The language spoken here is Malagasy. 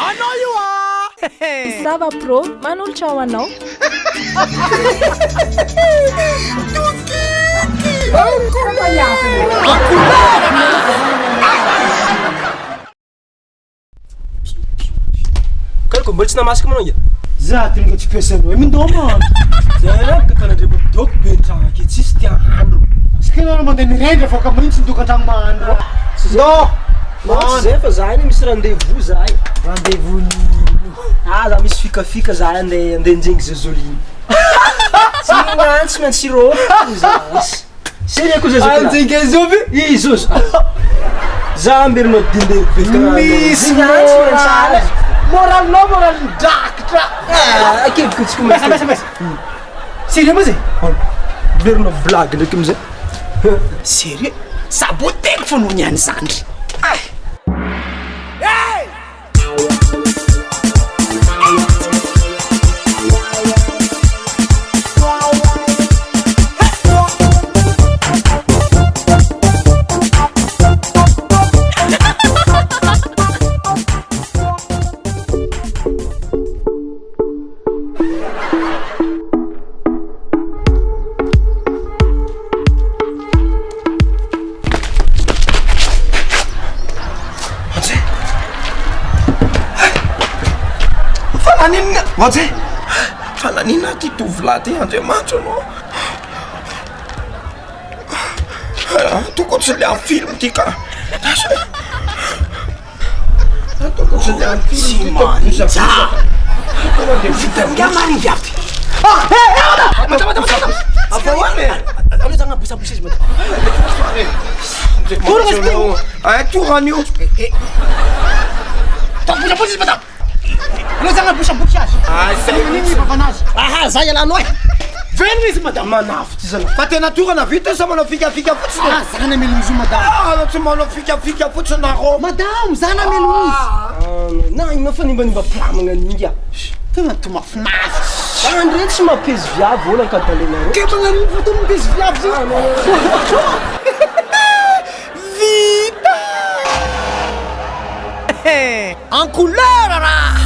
Anao io ah! Sava Pro manolotra ho anao. Karakory mbola tsy namasaka manao ngia? Za tonga tsy mpiasanao e mindô mahandro. Zay aby ka tanandre doko be tragno ake tsisy tia hahandro. Tsy kay anao mandeha mirendra fa ka mihitsy ny tokantragno mahandro. Ndô! Non tsy zay fa zahay anie misy rendez-vous zahay. Rendez-vous nino? Ah za misy fikafika zahay andeha andeha anjengy zazoliny. Tsy magnano tsy maintsy rôfiko za. Sérieux koa zazoko lahy. Anjengy azovy? Izy ozy. Za amberinao dindery be karaha anao. Misy moral. Moralinao moralin'ny drakitra. Ah, akeviko tsy Mbesa mbesa mbesa. Sérieux moa zay? Verinao blague ndraiky amizay. Sérieux? Saboteko fô noho ny an'i zandry. Ah! Fa naninona Ohatse Fa naninona ty tovolahy ty Andriamanitra anao Tokony tsy le amin'ny film ty ka Tsy manja. Vita marigny viavy ty. Ah, eh, eh, oda! Madame, madame, madame. Afahoana e? Aleo zagna bosabosy izy madame. Toragna izy ty. Ay, torana io. Bosabosy izy madame. Aleo zagna bosabosy azy. Ah, zay Nini vavanazy. Aha, za ialanao e. Velogna izy madame. Manafo ty zany. Fa tena torana vita sa manao fikafika fotsiny? Ah, za namelogna izy io madame. Ah, tsy manao fikafika fotsiny nareo. Madame, za namelogna izy. Ah, na inona fanimbanimba plamagna an'inga. Tegna to mafinafitry. Andre tsy mampizy viavy olo ankadalenareo. Ke magnano ino fa to mampizy viavy zay. Vita! En couleur raha!